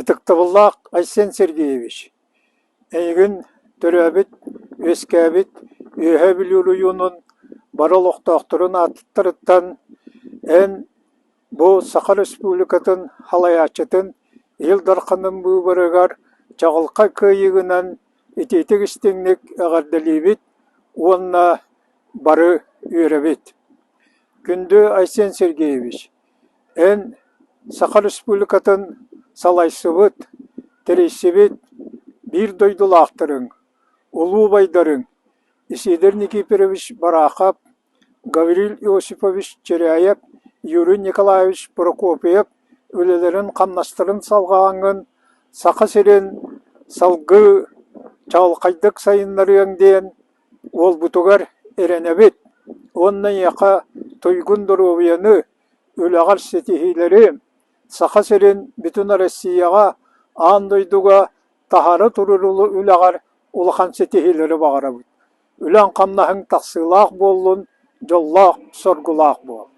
Ытыктабыллаах Айсен Сергеевич, эйигин төрөөбүт, үөскээбит Үөһээ Бүлүү оройуонун бары олохтоохторун ааттарыттан эн бу Саха Республикатын салайааччытын Ил Дарханын быыбарыгар чаҕылхай кыайыыгынан итиитик-истиҥник эҕэрдэлиибит уонна бары үөрэбит. Күндү Айсен Сергеевич, эн Саха Республикатын салайсыбыт, тэрийсибит биир дойдулаахтарыҥ, улуу убайдарыҥ Исидор Никифорович Барахов, Гаврил Иосифович Чиряев, Юрий Николаевич Прокопьев үлэлэрин-хамнастарын салҕааҥҥын Саха сирин салгыы чаҕылхайдык сайыннарыаҥ диэн уолбутугар эрэнэбит уонна эйиэхэ туйгун доруобуйаны, үлэҕэр ситиһиилэри, Саха сирин бүтүн Россияҕа, аан дойдуга таһаара турар үлэҕэр улахан ситиһиилэри баҕарабыт. Үлэҥ-хамнаһыҥ тахсыылаах буоллун, дьоллоох-соргулаах буол.